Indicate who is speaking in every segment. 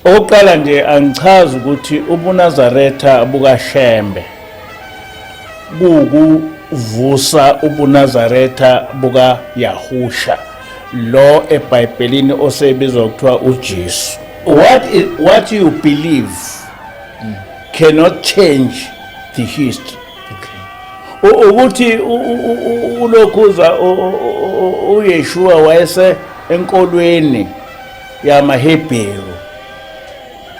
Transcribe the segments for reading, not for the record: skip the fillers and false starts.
Speaker 1: Okokuqala nje angichazi ukuthi ubuNazaretha bukaShembe kuwukuvusa ubuNazaretha bukaYahusha lo eBhayibhelini osebizwa kuthiwa uJesu. What you believe cannot change the history. Ukuthi ulokhuza uYeshua wayese enkolweni yamaHebheru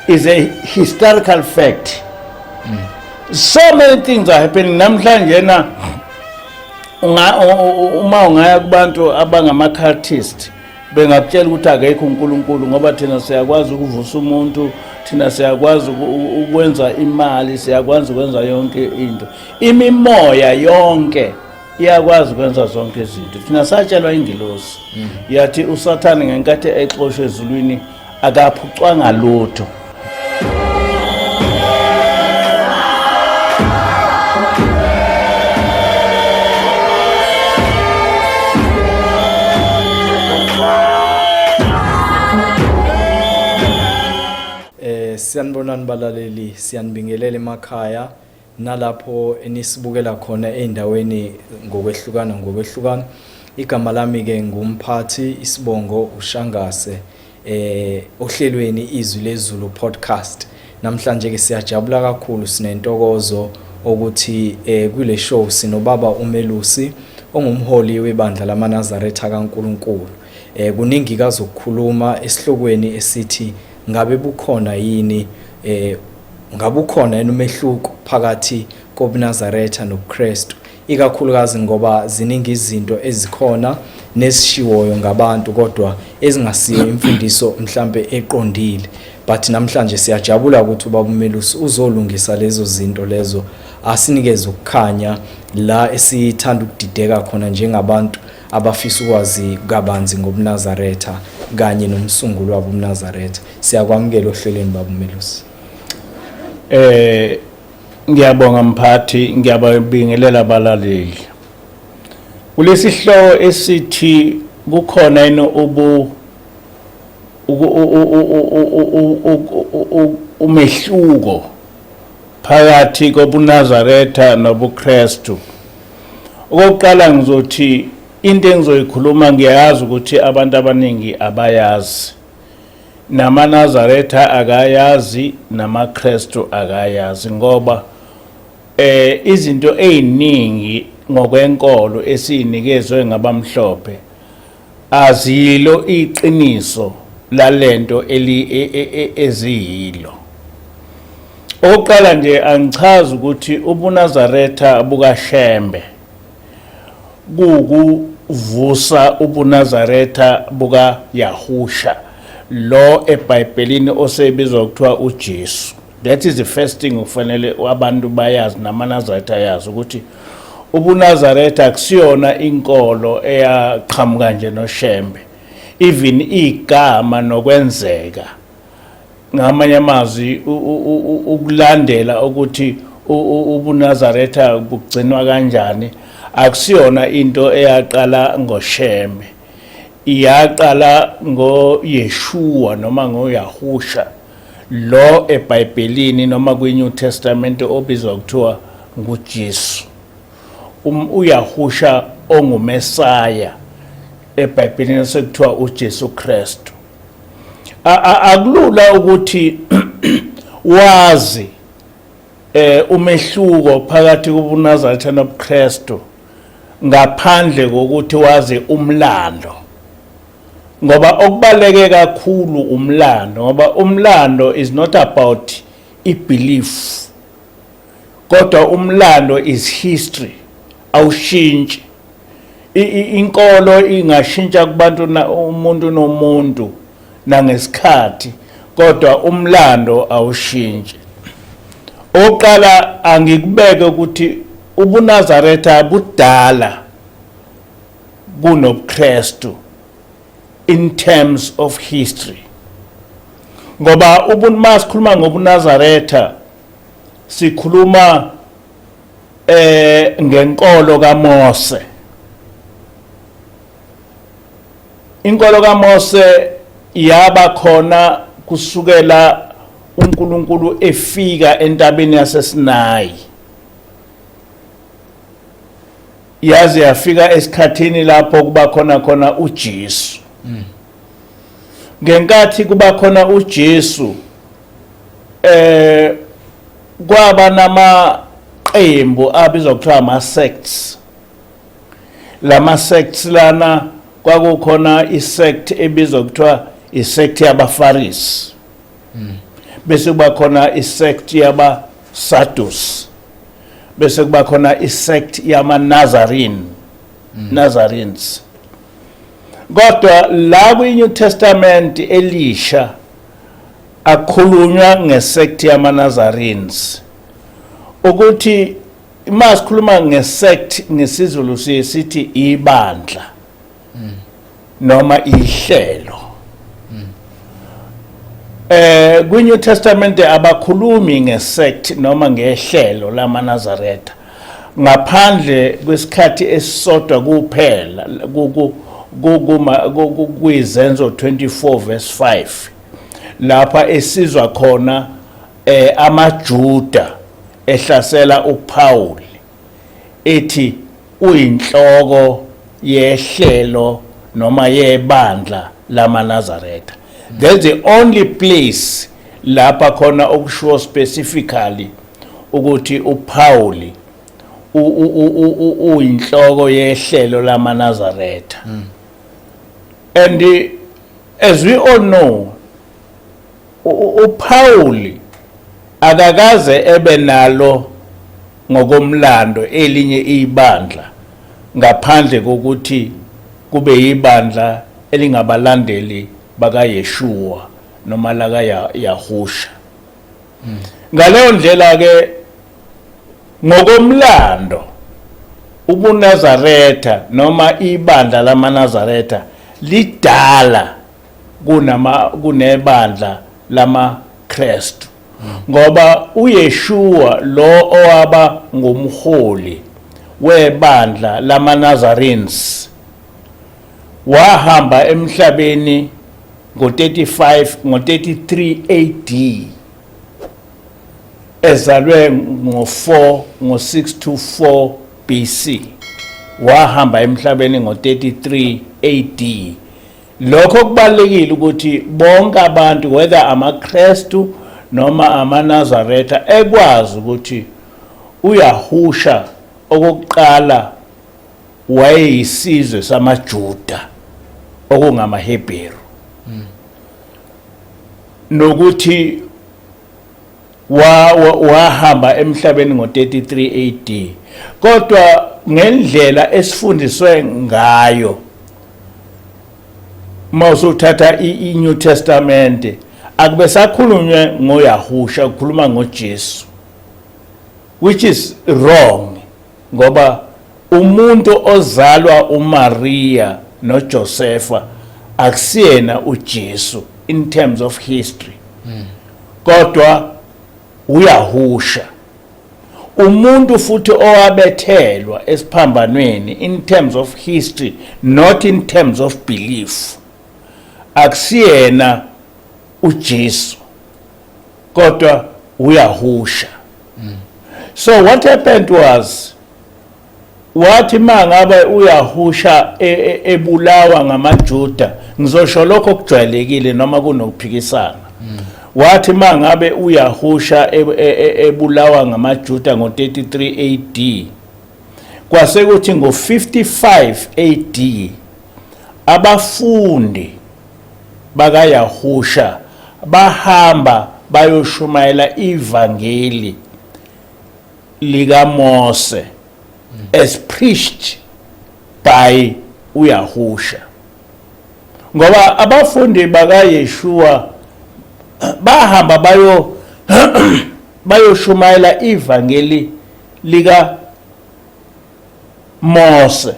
Speaker 1: is a historical fact. So many things are happening namhlanje na uma ungaya kubantu abangama-cultist bengakutshela ukuthi akekho uNkulunkulu ngoba thina siyakwazi ukuvusa umuntu, thina siyakwazi ukwenza imali, siyakwazi ukwenza yonke into, imimoya yonke iyakwazi ukwenza zonke izinto. Thina satshelwa ingilosi yathi uSathane ngenkathi exoshwe ezulwini akaphucwanga lutho.
Speaker 2: Siyanibonani balaleli, siyanibingelela emakhaya nalapho enisibukela khona ey'ndaweni ngokwehlukana ngokwehlukana. Igama lami-ke nguMphathi, isibongo uShangase, ohlelweni Izwi Lezulu Podcast. Namhlanje-ke siyajabula kakhulu, sinentokozo ukuthi kule show sinobaba uMelusi ongumholi webandla lamaNazaretha kaNkulunkulu. Kuningi kazokukhuluma esihlokweni esithi ngabe bukhona yini ngabe ukhona yini umehluko phakathi kobuNazaretha nobuKristu, ikakhulukazi ngoba ziningi izinto ezikhona nezishiwoyo ngabantu kodwa ezingasiyo imfundiso mhlambe eqondile. But namhlanje siyajabula ukuthi ubaba uMelusi uzolungisa lezo zinto lezo, asinikeze ukukhanya la esithanda ukudideka khona njengabantu abafisa ukwazi kabanzi ngobuNazaretha kanye nomsunguli wabo ubuNazaretha. Siyakwamukela ohlelweni baba uMelusi.
Speaker 1: Ngiyabonga mphathi, ngiyababingelela abalaleli. Kulesi sihloko esithi kukhona yini ubu umehluko phakathi kobuNazaretha nobuKristu. Okokuqala ngizothi into engizoyikhuluma ngiyazi ukuthi abantu abaningi abayazi. NamaNazaretha akayazi, namaKristu akayazi, ngoba izinto eziningi ngokwenkolo esiyinikezwe ngabamhlophe azilo iqiniso lalento eziyilo. Okokuqala nje angichazi ukuthi ubuNazaretha bukaShembe kuwukuvusa ubuNazaretha bukaYahusha lo eBhayibhelini osebizwa kuthiwa uJesu. That is the first thing okufanele abantu bayazi namaNazaretha ayazi ukuthi ubuNazaretha akusiyona inkolo eyaqhamuka nje noShembe. Even igama nokwenzeka, ngamanye amazwi ukulandela ukuthi ubuNazaretha bugcinwa kanjani, akusiyona into eyaqala ngoShembe, iyaqala ngoYeshua noma ngoYahusha lo eBhayibhelini noma kwi-New Testament obizwa kuthiwa nguJesu. UYahusha onguMesaya eBhayibhelini sekuthiwa uJesu Kristu. Akulula ukuthi wazi umehluko phakathi kobuNazaretha nobuKristu ngaphandle kokuthi wazi umlando, ngoba okubaleke kakhulu umlando, ngoba umlando is not about i-belief, kodwa umlando is history, awushintshi. Inkolo ingashintsha kubantu umuntu nomuntu nangesikhathi, kodwa umlando awushintshi. Okokuqala angikubeke ukuthi ubuNazaretha budala kunobuKristu in terms of history, ngoba uma sikhuluma ngobuNazaretha sikhuluma ngenkolo kaMose. Inkolo kaMose yaba khona Kusukela uNkulunkulu efika entabeni yaseSinayi yaze yafika esikhathini lapho kuba khona khona uJesu. Ngenkathi kuba khona uJesu, kwaba namaqembu abizwa kuthiwa ama sects. Lama sects lana, kwakukhona isect ebizwa kuthiwa isect yabaFarisi, bese kuba khona isect yaba Sadducees, bese kuba khona isect yama Nazarene, Nazarenes. Kodwa la kwi New Testament elisha akukhulunywa ngesect yama Nazarenes. Ukuthi uma sikhuluma ngesect ngesiZulu siye sithi ibandla noma ihlelo. Kwi New Testament abakhulumi ngesect noma ngehlelo lamaNazaretha ngaphandle kwesikhathi esisodwa kuphela, kwizenzo 24 verse 5, lapha esizwa khona amaJuda ehlasela uPaul ethi uyinhloko yehlelo noma yebandla lamaNazaretha. That's the only place lapha khona okushiwo specifically ukuthi uPaul uyinhloko yehlelo lamaNazaretha. And as we all know, uPaul akakaze ebe nalo ngokomlando elinye ibandla ngaphandle kokuthi kube yibandla elingabalandeli bakaYeshua noma laka Yahusha. Ngaleyo ndlela ke, ngokomlando, ubuNazaretha noma ibandla lamaNazaretha lidala kunebandla lamaKristu, ngoba uYeshua lo owaba ngumholi webandla lamaNazarenes wahamba emhlabeni ngo-35, ngo-33 AD, ezalwe ngo-4, ngo-624 BC, wahamba emhlabeni ngo-33 AD. Lokho kubalekile ukuthi bonke abantu, whether amaKristu noma amaNazaretha, ekwazi ukuthi uYahusha okokuqala wayeyisizwe samaJuda okungamaHebheru, nokuthi wahamba emhlabeni ngo-33 AD. Kodwa ngendlela esifundiswe ngayo, uma usuthatha i-New Testament, akube sakhulunywe ngoYahusha, kukhuluma ngoJesu, which is wrong, ngoba umuntu ozalwa uMaria noJosepha akusiyena uJesu in terms of history, kodwa uYahusha. Umuntu futhi owabethelwa esiphambanweni in terms of history, not in terms of belief, akusiyena uJesu kodwa uYahusha. So what happened was, wathi mangabe uYahusha ebulawa ngamaJuda, ngizosho lokho okujwayelekile noma kunokuphikisana, wathi mangabe uYahusha ebulawa ngamaJuda ngo-33 AD, kwase kuthi ngo-55 AD abafundi bakaYahusha bahamba bayoshumayela ivangeli likaMose as preached by uYahusha, ngoba abafundi bakaYeshua bahamba bayoshumayela ivangeli lika Mose.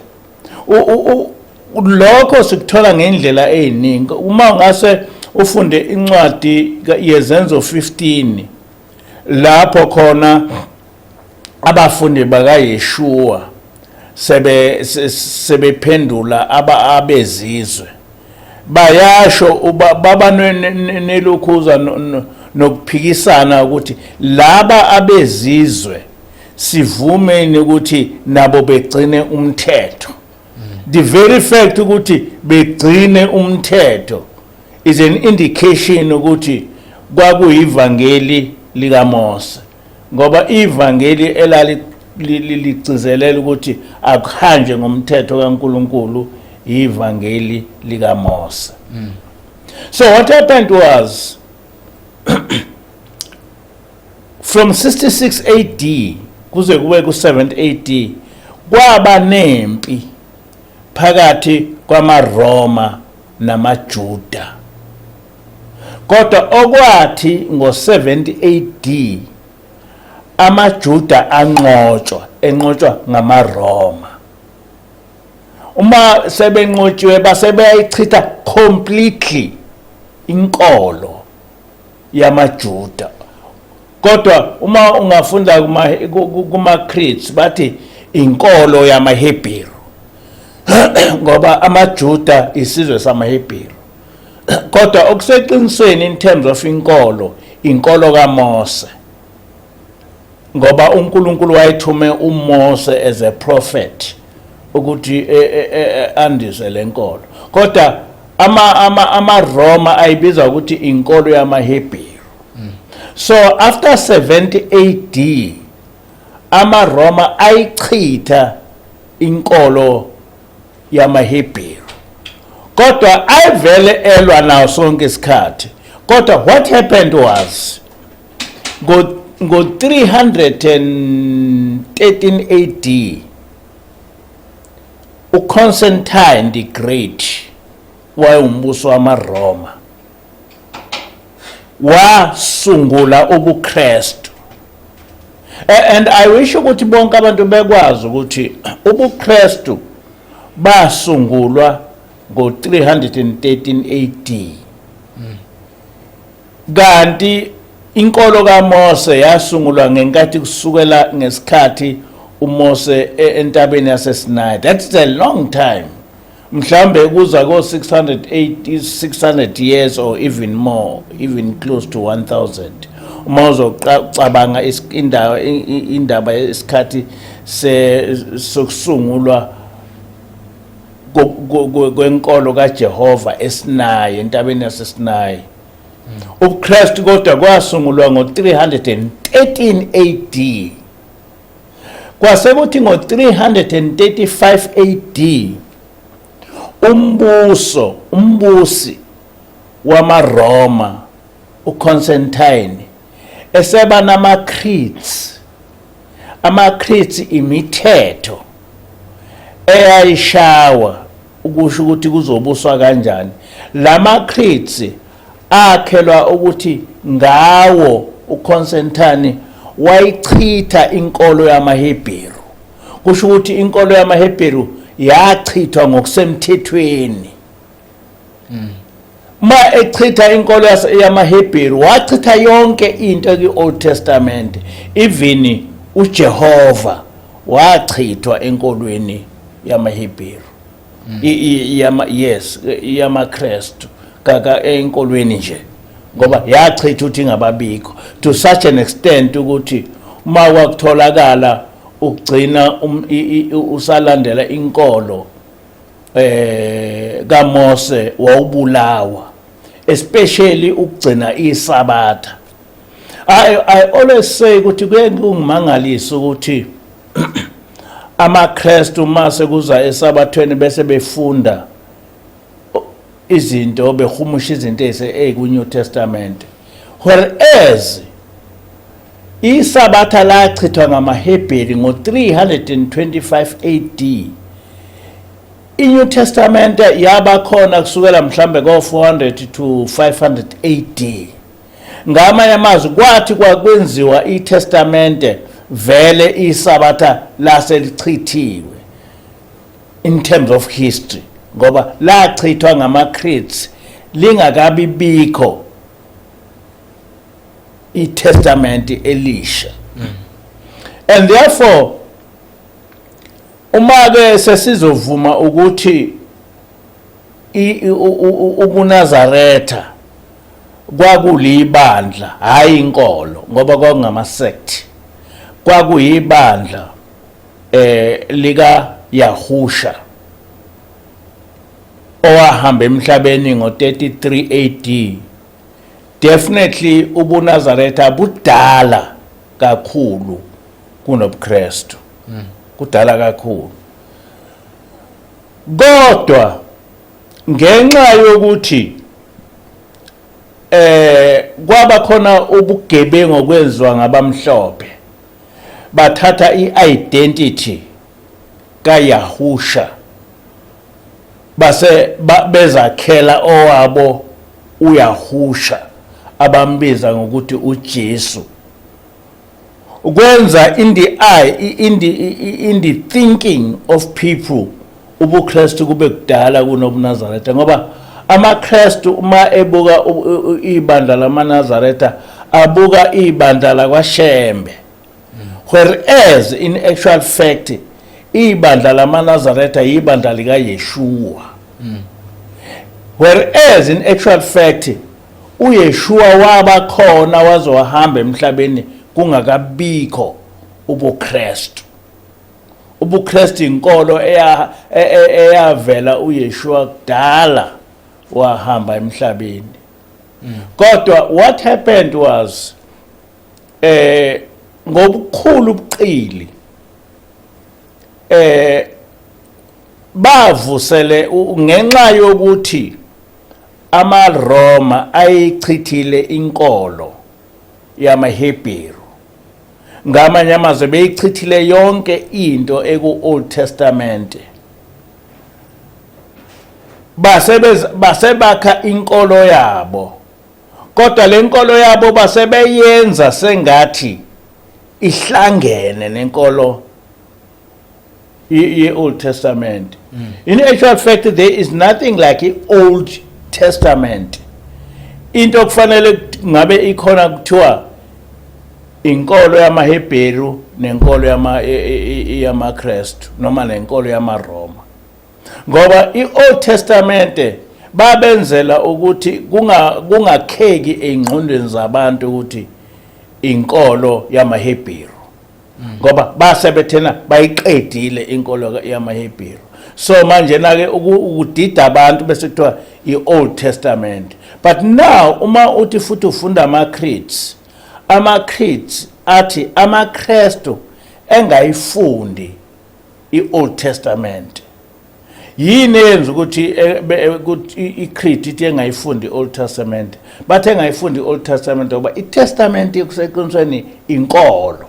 Speaker 1: Lokho sikuthola ngendlela eziningi. Uma ungase ufunde incwadi yeZenzo 15, lapho khona abafundi bakaYeshua sebephendula aba abezizwe. Bayasho uba baba nelokhuza nokuphikisana ukuthi laba abezizwe sivumeni ukuthi nabo begcine umthetho. The very fact ukuthi begcine umthetho is an indication ukuthi kwakuyivangeli likaMose, ngoba ivangeli elali ligcizelela ukuthi akuhanjwe ngomthetho kaNkuluNkulu ivangeli likaMose. So what happened was, from 66 AD kuze kube ku 70 AD, kwaba nempi phakathi kwamaRoma namaJuda. Kodwa okwathi ngo-70 AD amaJuda anqotshwa, enqotshwa ngamaRoma. Uma sebenqotshiwe base beyayichitha completely inkolo yamaJuda. Kodwa uma ungafunda kuma-creeds, bathi inkolo yamaHebheru, ngoba amaJuda isizwe samaHebheru. Kodwa okuseqinisweni in terms of inkolo, inkolo kaMose, ngoba uNkulunkulu wayethume uMose as a prophet ukuthi andise lenkolo. Kodwa ama amaRoma ayibiza ukuthi inkolo yamaHebheru. So after 70 AD amaRoma ayichitha inkolo yamaHebheru, kodwa ayivele elwa nawo sonke isikhathi. Kodwa what happened was, ngo 313 AD uConstantine the Great, wayewumbuso wamaRoma, wasungula ubuKristu. And I wish ukuthi bonke abantu bekwazi ukuthi ubuKristu basungulwa ngo-313 AD, kanti inkolo kaMose yasungulwa ngenkathi kusukela ngesikhathi uMose entabeni yaseSinai. That's a long time, mhlambe kuza ko 680, 600 years or even more, even close to 1000, uma uzocabanga indawo indaba yesikhathi sokusungulwa kwenkolo kaJehova eSinai, entabeni yaseSinai. UbuKristu kodwa kwasungulwa ngo-313 AD. Kwase kuthi ngo-335 AD umbusi wamaRoma uConstantine eseba nama-creeds. Ama-creeds imithetho eyayishawa ukusho ukuthi kuzobuswa kanjani. Lama creeds akhelwa ukuthi ngawo uConstantine wayichitha inkolo yamaHebheru. Kusho ukuthi inkolo yamaHebheru yachithwa ngokusemthethweni. Ma echitha inkolo yamaHebheru, wachitha yonke into ki-Old Testament, even uJehova wachithwa enkolweni yamaHebheru. Yama, yes, yamaKristu kaka enkolweni nje, ngoba yachitha ukuthi ingababikho to such an extent ukuthi uma kwakutholakala ukugcina usalandela inkolo kaMose wawubulawa, especially ukugcina iSabatha. I always say ukuthi kuye kungimangalisa ukuthi amaKristu mase kuza esabathweni bese befunda izinto, behumusha izinto eziku New Testament, whereas iSabatha lachithwa ngamaHebheri ngo-325 AD. I-New Testament yaba khona kusukela mhlambe ko-400 to 500 AD. Ngamanye amazwi, kwathi kwakwenziwa iTestamente vele iSabatha laselichithiwe in terms of history, ngoba lachithwa ngama-creeds lingakabi bikho iTestament elisha. And therefore uma ke sesizovuma ukuthi ubuNazaretha kwakulibandla, hayi inkolo, ngoba kwakungama sect. Kwakuyibandla lika Yahusha owahamba emhlabeni ngo-33 AD. Definitely ubuNazaretha budala kakhulu kunobuKristu, kudala kakhulu, kodwa ngenxa yokuthi kwaba khona ubugebengu okwenziwa ngabamhlophe, bathatha i-identity kaYahusha base bezakhela owabo uYahusha abambiza ngokuthi uJesu, ukwenza in the thinking of people ubuKristu kube kudala kunobuNazaretha, ngoba amaKristu uma ebuka ibandla lamaNazaretha abuka ibandla lakwaShembe, whereas in actual fact ibandla lamaNazaretha ibandla likaYeshua, whereas in actual fact uYeshua waba khona waze wahamba emhlabeni kungakabikho ubuKristu. UbuKristu inkolo eyavela uYeshua kudala wahamba emhlabeni. Kodwa what happened was, ngobukhulu ubuqili bavusele ngenxa yokuthi amaRoma ayichithile inkolo yamaHebheru, ngamanye amazwi beyichithile yonke into eku Old Testament, basebakha inkolo yabo, kodwa lenkolo yabo basebeyenza sengathi ihlangene nenkolo ye-Old Testament. In actual fact, there is nothing like i-Old Testament. Into kufanele ngabe ikhona kuthiwa inkolo yamaHebheru nenkolo yamaKristu noma nenkolo yamaRoma, ngoba i-Old Testament babenzela ukuthi kungakheki ey'ngqondweni zabantu ukuthi inkolo yamaHebheru, ngoba base bethena bayiqedile inkolo yamaHebheru. So manje na ke ukudida abantu bese kuthiwa i-Old Testament. But now uma uthi futhi ufunda ama-creeds, ama-creeds athi amaKristu engayifundi i-Old Testament. Yini eyenza ukuthi ukuthi i-creed ithi engayifundi i-Old Testament? Bathe engayifundi i-Old Testament ngoba i-Testament kuseqinisweni inkolo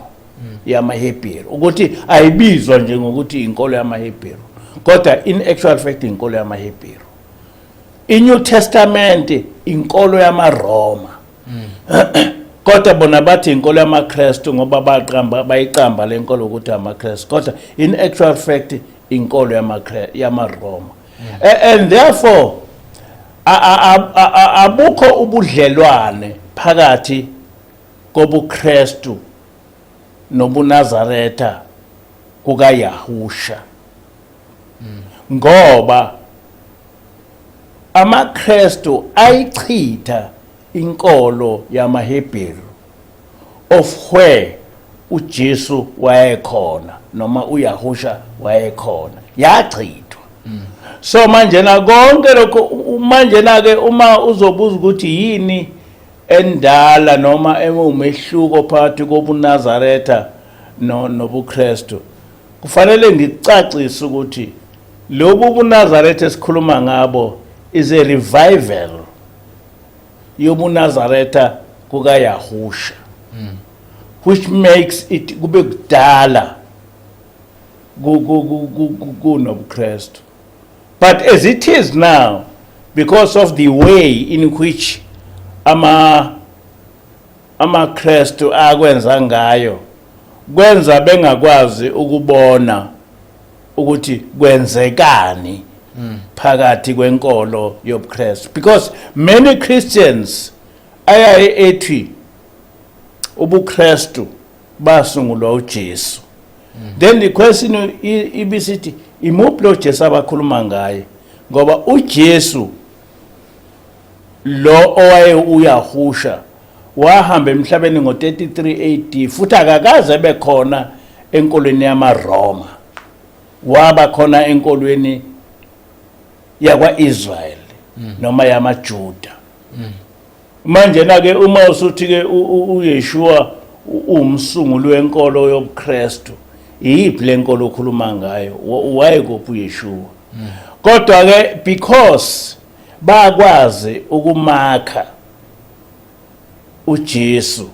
Speaker 1: yamaHebheru, ukuthi ayibizwa nje ngokuthi inkolo yamaHebheru, kodwa in actual fact inkolo yamaHebheru. I-New Testament inkolo yamaRoma, kodwa bona bathi inkolo yamaKristu ngoba baqamba bayiqamba lenkolo ukuthi amaKristu, kodwa in actual fact inkolo yamaRoma. And therefore abukho ubudlelwane phakathi kobuKristu nobuNazaretha kukaYahusha, ngoba amaKristu ayichitha inkolo yamaHebheru of where uJesu wayekhona noma uYahusha wayekhona, yachithwa. So manje na konke lokho manje na ke uma uzobuza ukuthi yini endala noma ewumehluko phakathi kobuNazaretha no nobuKristu, kufanele ngicacise ukuthi lobu buNazaretha esikhuluma ngabo is a revival yobuNazaretha kukaYahusha, which makes it kube kudala kunobuKristu. But as it is now, because of the way in which amaKristu akwenza ngayo, kwenza bengakwazi ukubona ukuthi kwenzekani phakathi kwenkolo yobuKristu, because many Christians ayaye ethi ubuKristu basungulwa uJesu. Then the question ibisithi, imuphi lo Jesu abakhuluma ngaye? Ngoba uJesu lo owaye uYahusha wahamba emhlabeni ngo-33 AD, futhi akakaze ebe khona enkolweni yamaRoma, waba khona enkolweni yakwa-Israel noma yamaJuda. Manje na ke uma usuthi ke uYeshua uwumsunguli wenkolo yobuKristu, iyiphi lenkolo okhuluma ngayo? Wayekuphi uYeshua? Kodwa ke because bakwazi ukumakha uJesu,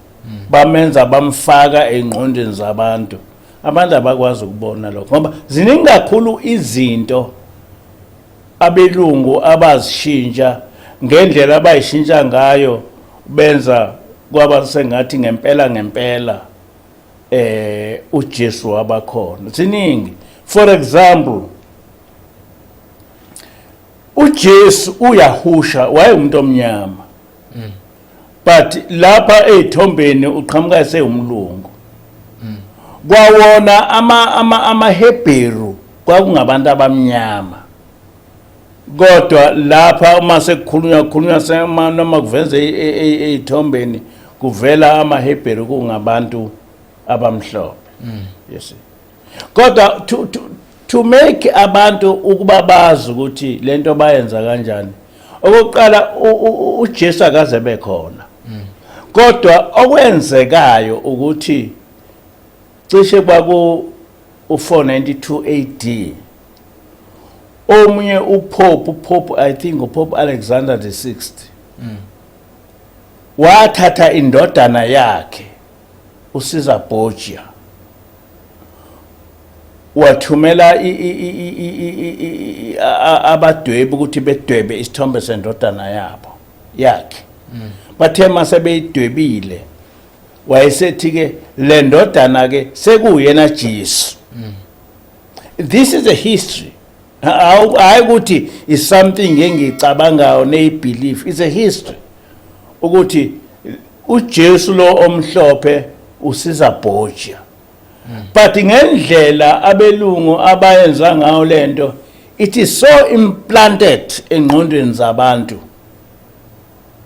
Speaker 1: bamenza bamfaka engqondweni zabantu, abantu abakwazi ukubona lokho ngoba ziningi kakhulu izinto abelungu abazishintsha ngendlela abayishintsha ngayo, benza kwaba sengathi ngempela ngempela uJesu wabakhona. Ziningi. For example, uJesu uYahusha wayengumuntu omnyama, but lapha ezithombeni uqhamuka esewumlungu. Kwawona amaHebheru kwakungabantu abamnyama, kodwa lapha uma sekukhulunywa kukhulunywa noma kuveze ezithombeni kuvela amaHebheru kungabantu abamhlophe, you see. Kodwa to make abantu ukuba bazi ukuthi lento bayenza kanjani, okokuqala uJesu akaze bekhona, kodwa okwenzekayo ukuthi cishe kwaku u492 AD omunye uPope, I think uPope Alexander the 6th, wathatha indodana yakhe uCaesar Borgia, wathumela abadwebi ukuthi bedwebe isithombe sendodana yabo yakhe. Bathe mase beyidwebile, wayesethi ke le ndodana ke sekuyena Jesu. This is a history, hayi ukuthi is something engicabangayo neyibelief, it's a history ukuthi uJesu lo omhlophe uCaesar Borgia. But ngendlela abelungu abayenza ngayo lento, it is so implanted engqondweni zabantu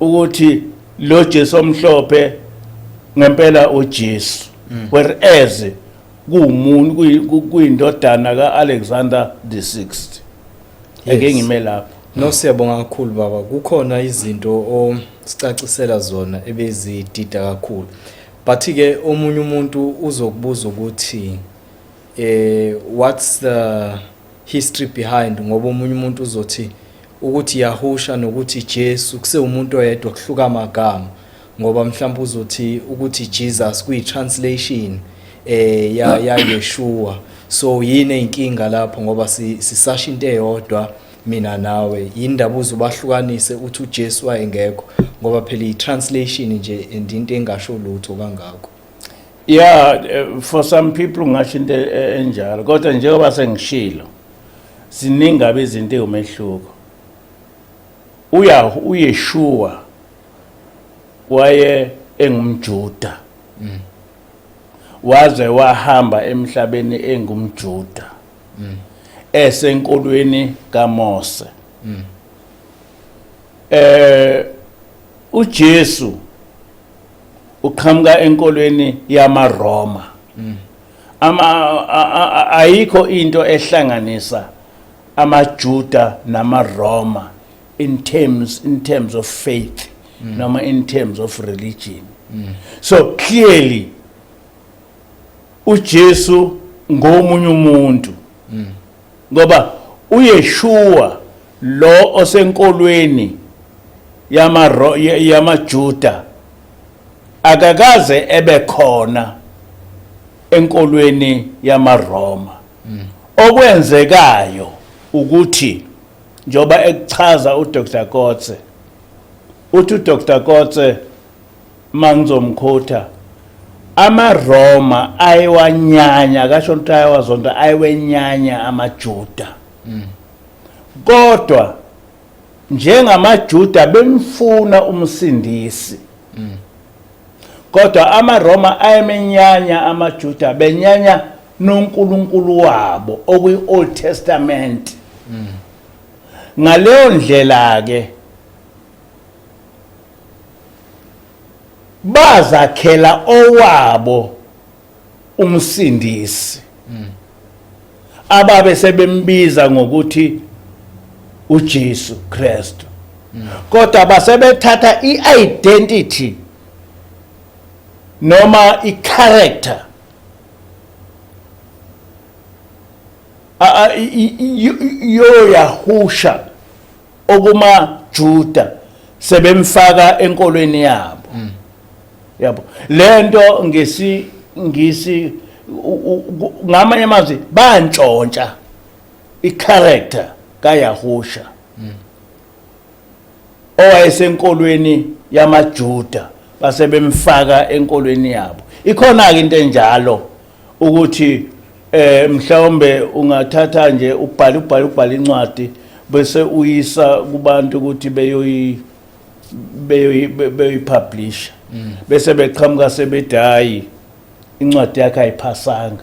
Speaker 1: ukuthi lo Jesu omhlophe ngempela uJesu, whereas kuwumuntu kuyindodana kaAlexander the 6th. Ake ngime lapho.
Speaker 2: No, siyabonga kakhulu baba. Kukhona izinto osicacisela zona ebezidida kakhulu. But ke omunye umuntu uzokubuza ukuthi what's the history behind, ngoba omunye umuntu uzothi ukuthi Yahusha nokuthi Jesu kusewumuntu oyedwa, kuhluka amagama, ngoba mhlawumbe uzothi ukuthi Jesus kuyi translation ya Yeshua, so yini inkinga lapho? Ngoba sisasho into eyodwa mina nawe, yindaba uzobahlukanise uthi uJesu wayengekho? Ngoba phela i-translation nje and into engasho lutho kangako.
Speaker 1: Yeah, for some people ngasho into enjalo, kodwa njengoba sengishilo, ziningi kabi izinto ewumehluko. Uya uYeshua waye engumJuda, waze wahamba emhlabeni engumJuda esenkolweni kaMose. UJesu uqhamuka enkolweni yamaRoma. Ama ayikho into ehlanganisa amaJuda namaRoma in terms of faith noma in terms of religion. So clearly uJesu ngomunye umuntu, ngoba uYeshua lo osenkolweni yamaJuda akakaze ebe khona enkolweni yamaRoma. Okwenzekayo ukuthi njoba ekuchaza uDr Kotze, uthi uDr Kotze, mangizomkhotha, amaRoma ayewanyanya, akasho ukuthi ayewazonda, ayewenyanya amaJuda, kodwa njengamaJuda bemfuna umsindisi, kodwa amaRoma ayemenyanya amaJuda, benyanya noNkulunkulu wabo okuyi Old Testament. Ngaleyo ndlela ke bazakhela owabo umsindisi ababe sebembiza ngokuthi uJesu Kristu, kodwa basebethatha i-identity noma i-character yoYahusha okumaJuda, sebemfaka enkolweni yabo. Yabo, lento ngesi ngisi ngamanye amazwi bantshontsha i-character kaYahusha owayesenkolweni yamaJuda, base bemfaka enkolweni yabo. Ikhona ke into enjalo ukuthi mhlawumbe ungathatha nje ubhale ubhale ubhale incwadi, bese uyisa kubantu ukuthi beyoyi-publish, bese beqhamuka sebethi hayi, incwadi yakhe ayiphasanga,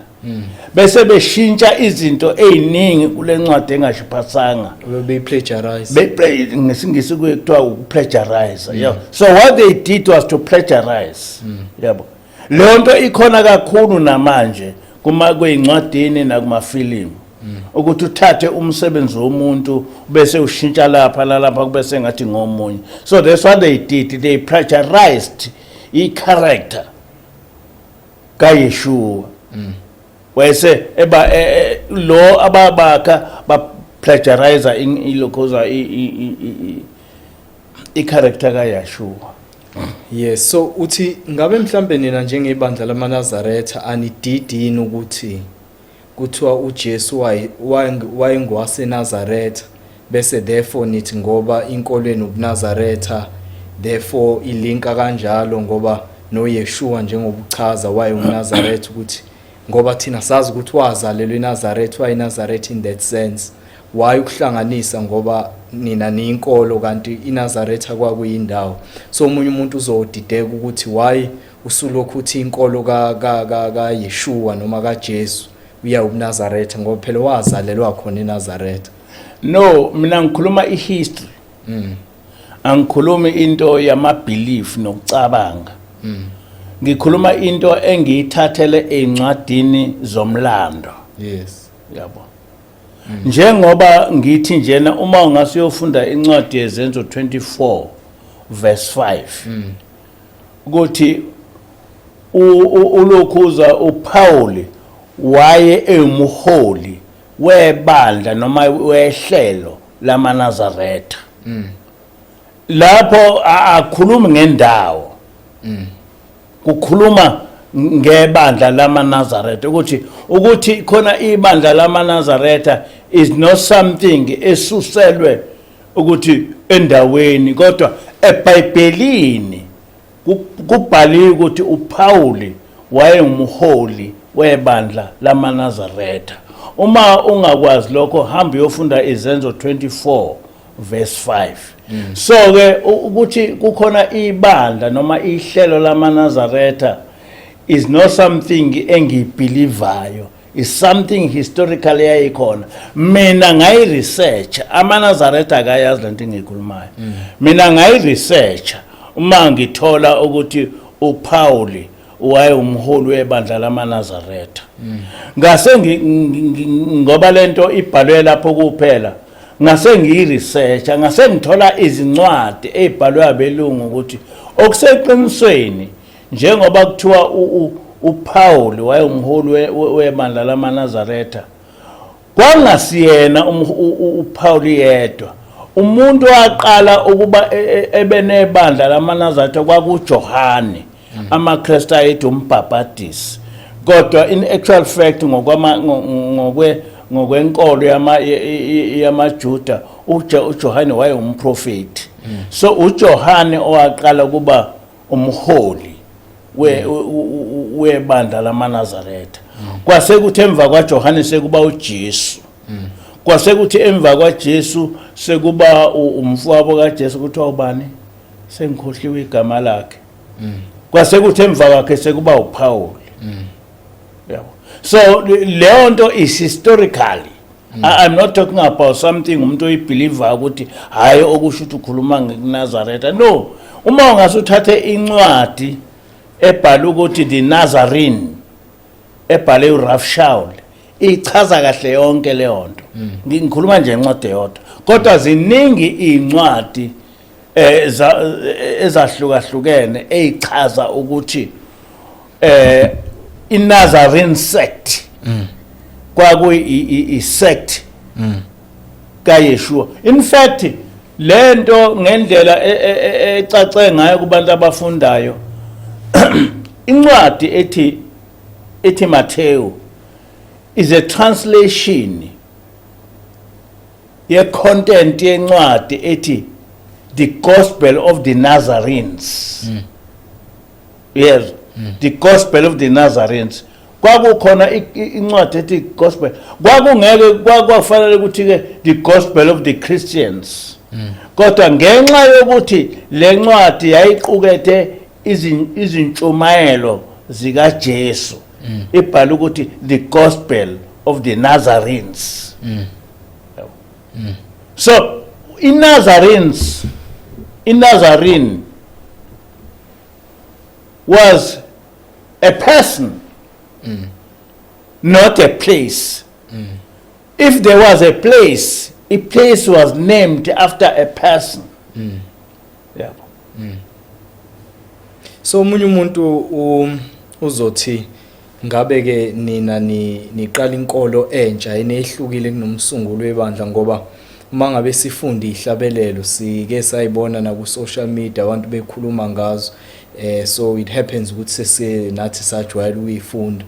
Speaker 1: bese beshintsha izinto eziningi kule ncwadi engashiphasanga.
Speaker 2: Beyi-plagiarize.
Speaker 1: NgesiNgisi kuye kuthiwa uku-plagiarize, yeah. So what they did was to plagiarize, yabo. Leyo nto ikhona kakhulu namanje kuma kweyincwadini nakumafilimu, ukuthi uthathe umsebenzi womuntu bese ushintsha lapha nalapha, kube sengathi ngomunye. So that's what they did, they plagiarized i-character kaYeshua, wayese eba lo ababakha ba plagiarize ilokhoza i-character kaYeshua.
Speaker 2: Yes, so uthi ngabe mhlambe nina njengebandla lamaNazaretha anididi yini ukuthi kuthiwa uJesu wayengowaseNazaretha, bese therefore nithi ngoba inkolo yenu ubuNazaretha, therefore ilinka kanjalo, ngoba noYeshua njengoba uchaza wayengumNazaretha, ukuthi ngoba thina sazi ukuthi wazalelwa eNazaretha, wayeNazaretha in that sense, why ukuhlanganisa ngoba nina niyinkolo kanti iNazaretha kwakuyindawo? So omunye umuntu uzodideka ukuthi why usulokhu uthi inkolo ka ka ka kaYeshua noma kaJesu uya ubuNazaretha, ngoba phela wazalelwa khona eNazaretha.
Speaker 1: No, mina ngikhuluma i-history, angikhulumi into yama-belief nokucabanga. Ngikhuluma into engiyithathele ey'ncwadini zomlando. Yabo, njengoba ngithi njena, uma ungase uyofunda incwadi yeZenzo 24 verse 5, ukuthi ulokhuza uPaul waye ewumholi webandla noma wehlelo lamaNazaretha. Lapho akhulumi ngendawo, kukhuluma ngebandla lamaNazaretha, ukuthi khona ibandla lamaNazaretha is not something esuselwe ukuthi endaweni, kodwa eBhayibhelini kubhaliwe ukuthi uPaul wayengumholi webandla lamaNazaretha. Uma ungakwazi lokho, hamba uyofunda Izenzo 24 verse 5. So ke ukuthi kukhona ibandla noma ihlelo lamaNazaretha is not something engiyi-believayo, is something historical eyayikhona. Mina ngayi-research, amaNazaretha akayazi lento engiyikhulumayo. Mina ngayi-research uma ngithola ukuthi uPaul wayewumholi webandla lamaNazaretha, ngase ngoba lento ibhalwe lapho kuphela, ngase ngiyi-researcha, ngase ngithola izincwadi ey'bhalwe abelungu ukuthi okuseqinisweni njengoba kuthiwa uPaul wayewumholi webandla lamaNazaretha, kwangasiyena uPaul yedwa. Umuntu waqala ukuba ebe nebandla lamaNazaretha kwakuJohane, amaKristu ayethi umbhabhadisi, kodwa in actual fact ngokwama ngokwe ngokwenkolo yamaJuda uJohane wayewumprofeti. So uJohane owaqala kuba umholi webandla lamaNazaretha. Kwase kuthi emva kwaJohane sekuba uJesu, kwase kuthi emva kwaJesu sekuba umfowabo kaJesu, kuthiwa ubani, sengikhohliwe igama lakhe, kwase kuthi emva kwakhe sekuba uPaul, yabo. So leyo nto is historically. I'm not talking about something umuntu oyibeliever ukuthi hayi, okusho ukuthi ukhuluma ngekuNazaretha. No, uma ungase uthathe incwadi ebhala ukuthi The Nazarene, ebhale uRav Shaul, ichaza kahle yonke leyo nto. Ngikhuluma nje incwadi eyodwa, kodwa ziningi iy'ncwadi ezahlukahlukene eyichaza ukuthi iNazarene sect kwakuyi i-sect kaYeshua. In fact, lento ngendlela ecace ngayo kubantu abafundayo, incwadi ethi Matthew is a translation ye content yencwadi ethi The Gospel of the Nazarenes. Yes, The Gospel of the Nazarenes. Kwakukhona incwadi ethi Gospel, kwakungeke kwakufanele ukuthi ke The Gospel of the Christians, kodwa ngenxa yokuthi le ncwadi yayiqukethe izintshumayelo zikaJesu, ibhala ukuthi The Gospel of the Nazarenes. So iNazarenes, iNazarene was a person, not a place. If there was a place, a place was named after a person. Yabo.
Speaker 2: So omunye umuntu uzothi ngabe ke nina ni niqala inkolo entsha enehlukile kunomsunguli webandla, ngoba uma ngabe sifunda ihlabelelo sike sayibona na ku social media abantu bekhuluma ngazo, so it happens ukuthi sese nathi sajwayela ukuyifunda.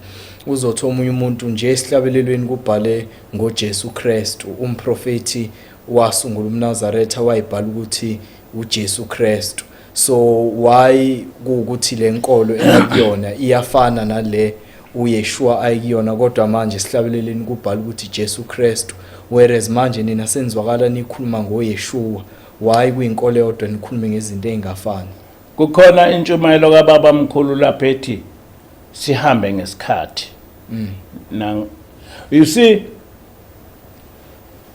Speaker 2: Uzothi omunye umuntu nje esihlabelelweni kubhale ngoJesu Kristu, umprofeti wasungula umNazaretha wayibhala ukuthi uJesu Kristu, so why kuukuthi le nkolo enakuyona iyafana nale uYeshua ayikuyona, kodwa manje esihlabeleleni kubhala ukuthi Jesu Kristu, whereas manje nina senzwakala nikhuluma ngoYeshua? Why kuyinkolo yodwa nikhulume ngezinto ezingafani?
Speaker 1: Kukhona intshumayelo kababa mkhulu lapha ethi sihambe ngesikhathi. Na you see,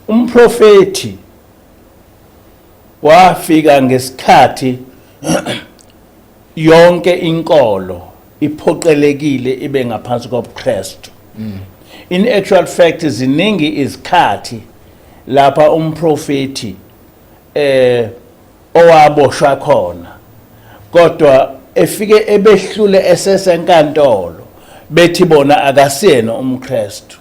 Speaker 1: umprofeti wafika ngesikhathi yonke inkolo iphoqelekile ibe ngaphansi kobuKristu. In actual fact, ziningi izikhathi lapha umprofeti owaboshwa khona, kodwa efike ebehlule esesenkantolo, bethi bona akasiyena umKristu,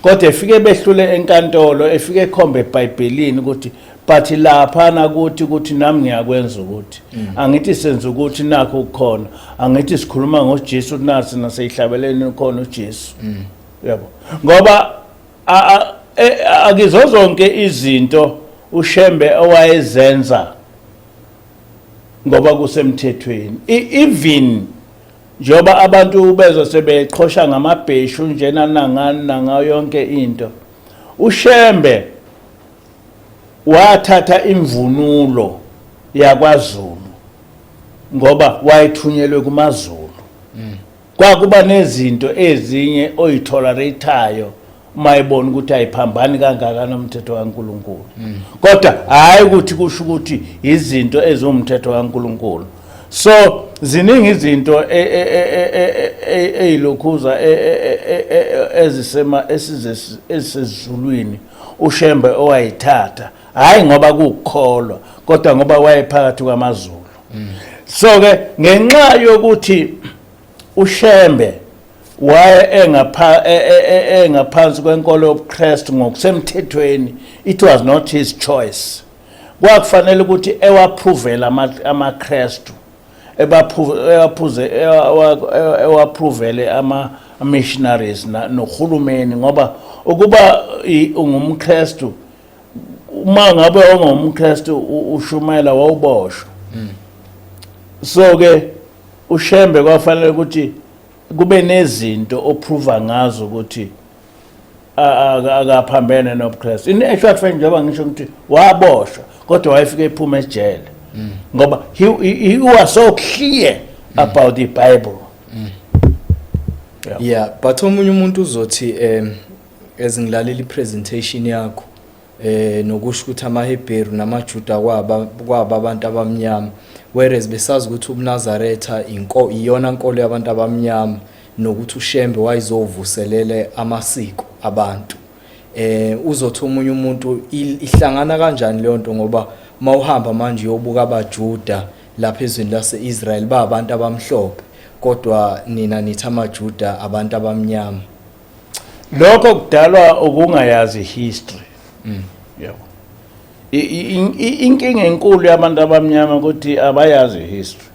Speaker 1: kodwa efike behlule enkantolo, efike ekhombe eBhayibhelini ukuthi but laphana kuthi ukuthi nami ngiyakwenza ukuthi angithi senza ukuthi nakho kukhona, angithi sikhuluma ngoJesu, nasi naseyihlabeleni khona uJesu, yabo, ngoba akizo zonke izinto uShembe owayezenza ngoba kusemthethweni. Even njengoba abantu bezwe sebeqhosha ngamabheshu njena nangani nangayo yonke into, uShembe wathatha imvunulo yakwaZulu ngoba wayethunyelwe kumaZulu. Kwakuba nezinto ezinye oyitolerate-ayo uma ebona ukuthi ayiphambani kangaka nomthetho kaNkuluNkulu, kodwa hayi ukuthi kusho ukuthi izinto eziwumthetho kaNkuluNkulu. So ziningi izinto eyilokhuza ezisema ezisezulwini uShembe owayithatha, hayi ngoba kukholwa, kodwa ngoba wayephakathi kwamaZulu. So ke ngenxa yokuthi uShembe waye engaphansi kwenkolo yobuKristu ngokusemthethweni, it was not his choice. Kwakufanele ukuthi ewaphuvele amaKristu, ebaphuze ewaphuvele ama missionaries nohulumeni, ngoba ukuba ungumKristu, uma ngabe ungumKristu ushumayela, wawuboshwa. So ke uShembe kwafanele ukuthi kube nezinto oprova ngazo ukuthi akaphambene nobuKristu. In actual fact, njengoba ngisho ukuthi waboshwa, kodwa wayefike ephuma ejele ngoba he was so clear about the Bible.
Speaker 2: Yeah, but omunye umuntu uzothi Ezingilalela ipresentation yakho nokusho ukuthi amaHebheru namaJuda kwaba abantu abamnyama, whereas besazi ukuthi ubuNazaretha inko iyona nkolo yabantu abamnyama, nokuthi uShembe wayezovuselele amasiko abantu. Uzothi omunye umuntu, ihlangana kanjani leyo nto? Ngoba mawuhamba manje uyobuka abaJuda lapha ezweni lase-Israel, ba abantu abamhlophe, kodwa nina nithi amaJuda abantu abamnyama.
Speaker 1: Lokho kudalwa ukungayazi history. Yabo, inkinga enkulu yabantu abamnyama ukuthi abayazi history.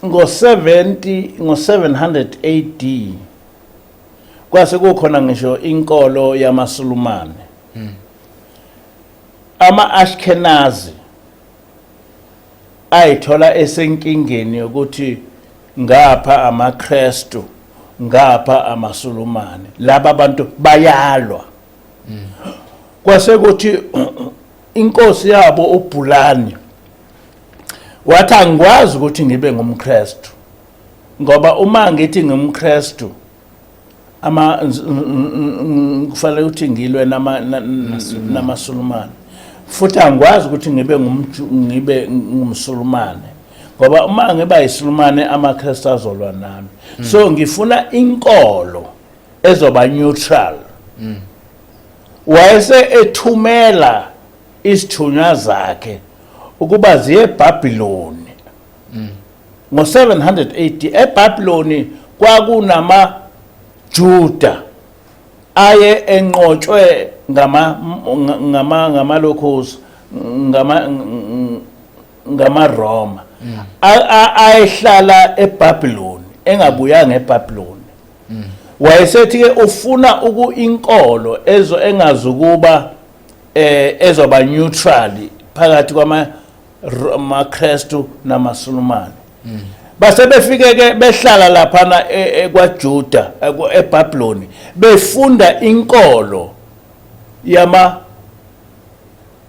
Speaker 1: Ngo 70 ngo 700 AD kwase kukhona ngisho inkolo yamaSulumane. Ama Ashkenazi ayithola esenkingeni yokuthi ngapha amaKristu, ngapha amaSulumane, laba bantu bayalwa. Kwase kuthi inkosi yabo uBhulani wathi, "Angikwazi ukuthi ngibe ngumKristu, ngoba uma ngithi ngumKristu ama kufanele ukuthi ngilwe namaSulumane, futhi angikwazi ukuthi ngibe ngumSulumane, ngoba uma ngiba yiSulumane amaKristu azolwa nami. So ngifuna inkolo ezoba neutral." Wayese ethumela isithunywa zakhe ukuba ziye eBhabhiloni ngo-780. eBhabhiloni kwakunama Juda aye enqotshwe ngama ngamalokhuzi ngamaRoma, ayehlala eBhabhiloni, engabuyanga eBhabhiloni. Wayesethi ke ufuna uku inkolo ezo engazukuba ezoba neutral phakathi kwama amaKristu namaSulumane. Base befike ke behlala laphana kwaJuda eBhabhiloni, befunda inkolo yama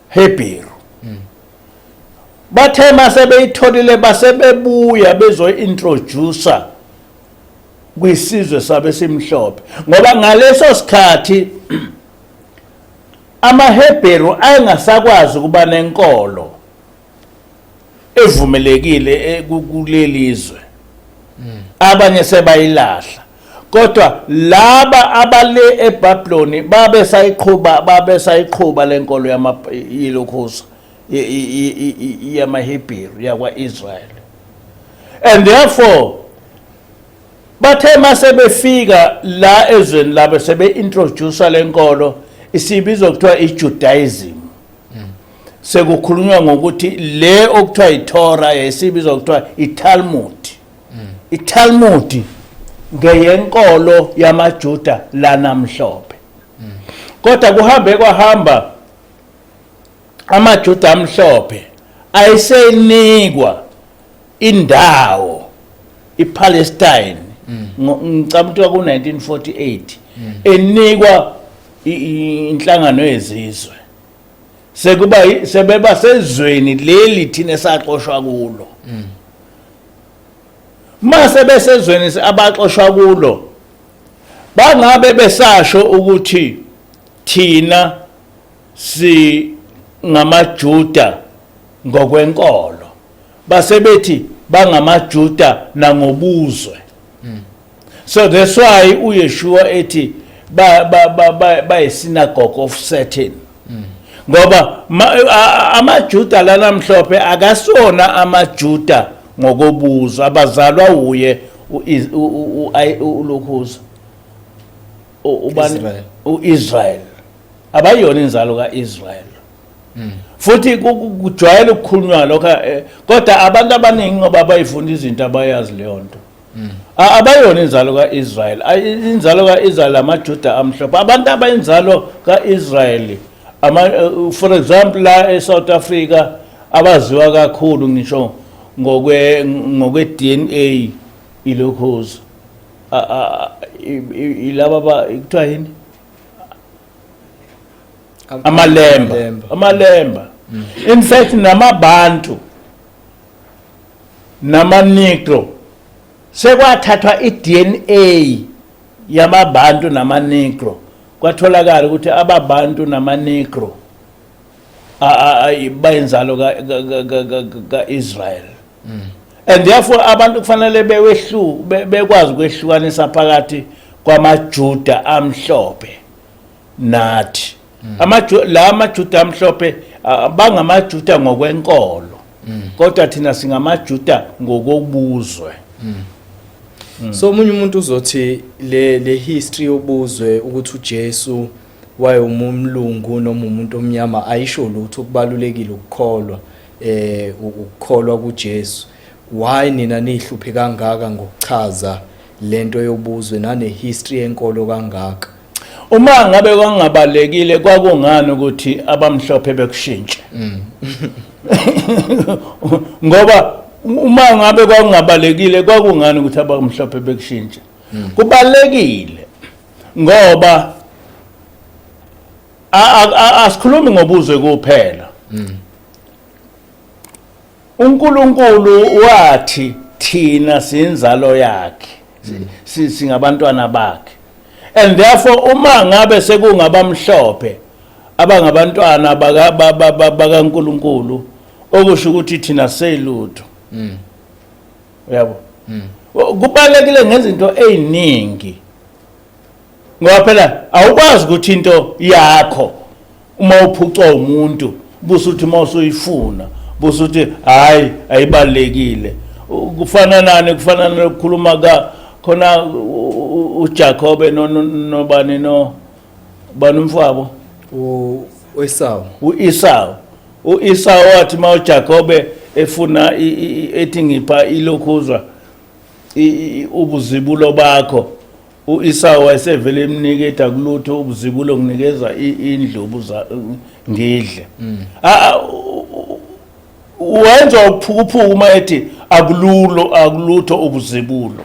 Speaker 1: Hebrew. Bathe mase beyitholile, base bebuya bezointroduce kwisizwe sabe simhlophe, ngoba ngaleso sikhathi amaHebheru ayengasakwazi ukuba nenkolo evumelekile kuleli zwe, abanye sebayilahla, kodwa laba abale eBhabhiloni babe sayiqhuba lenkolo yama yilokhuza yamaHebheru yakwa-Israel. And therefore bathe mase befika la ezweni labo, sebe-introduce lenkolo isibizwa kuthiwa i-Judaism. Sekukhulunywa ngokuthi le okuthiwa iTorah yayisibizwa kuthiwa iTalmud. iTalmud ngeyenkolo yamaJuda lanamhlophe, kodwa kuhambe kwahamba amaJuda amhlophe ayisenikwa indawo iPalestine. Ngicabanga ukuthi ku-1948 enikwa inhlangano yezizwe, sekuba sebeba sezweni leli thina esaxoshwa kulo. Mase besezweni abaxoshwa kulo, bangabe besasho ukuthi thina si ngamaJuda ngokwenkolo, basebethi bangamaJuda nangobuzwe. So that's why uYeshua ethi ba ba ba ba bayi-synagogue of Satan, ngoba amaJuda lanamhlophe akasona amaJuda ngokobuzwe, abazalwa uye ulokhuza ubani?
Speaker 2: Israel.
Speaker 1: uIsrael, abayona inzalo kaIsrael. Futhi kujwayele ukukhulunywa lokho, kodwa abantu abaningi, ngoba bayifunda izinto, abayazi leyo nto. Abayona inzalo kaIsrael. Inzalo kaIsrael amaJuda amhlophe. Abantu abayinzalo kaIsrael, ama for example la eSouth Africa, abaziwa kakhulu ngisho ngokwe DNA ilokhuza ilaba ba kuthiwa yini? Amalemba. Amalemba. In fact namabantu namaNegro sekwathathwa iDNA yamaBantu namaNegro, kwatholakala ukuthi abaBantu namaNegro bayinzalo ka-Israel and therefore abantu kufanele bekwazi ukwehlukanisa phakathi kwamaJuda amhlophe nathi. La amaJuda amhlophe bangamaJuda ngokwenkolo, kodwa thina singamaJuda ngokobuzwe.
Speaker 2: So omunye umuntu uzothi le history yobuzwe, ukuthi uJesu wayewumlungu noma umuntu omnyama, ayisho lutho, kubalulekile ukukholwa, ukukholwa kuJesu. Why nina nihluphe kangaka ngokuchaza lento yobuzwe nane history yenkolo kangaka?
Speaker 1: Uma ngabe kwangabalekile, kwakungani ukuthi abamhlophe bekushintshe? Ngoba uma ngabe kwakungabalekile, kwakungani ukuthi abamhlophe bekushintshe? Kubalekile ngoba asikhulumi ngobuzwe kuphela. UNkulunkulu wathi thina siyinzalo yakhe, singabantwana bakhe, and therefore uma ngabe sekungabamhlophe abangabantwana bakaNkulunkulu, okusho ukuthi thina seyilutho, uyabo. Kubalekile ngezinto eziningi, ngoba phela awukwazi ukuthi into yakho uma uphucwa umuntu busuthi uma usuyifuna busuthi hayi, ayibalekile. Kufana nani? Kufana nokukhuluma ka khona uJacobe nobani, no bani umfowabo?
Speaker 2: UEsawu.
Speaker 1: U-Esau. U-Esau wathi uma uJacobe efuna ethi ngipha ilokhuzwa ubuzibulo bakho, u-Esau wayesevele emnika, ethi akulutho ubuzibulo, nginikeza indlu ubuza ngidle. Wenza uphukuphuku uma ethi akululo, akulutho ubuzibulo,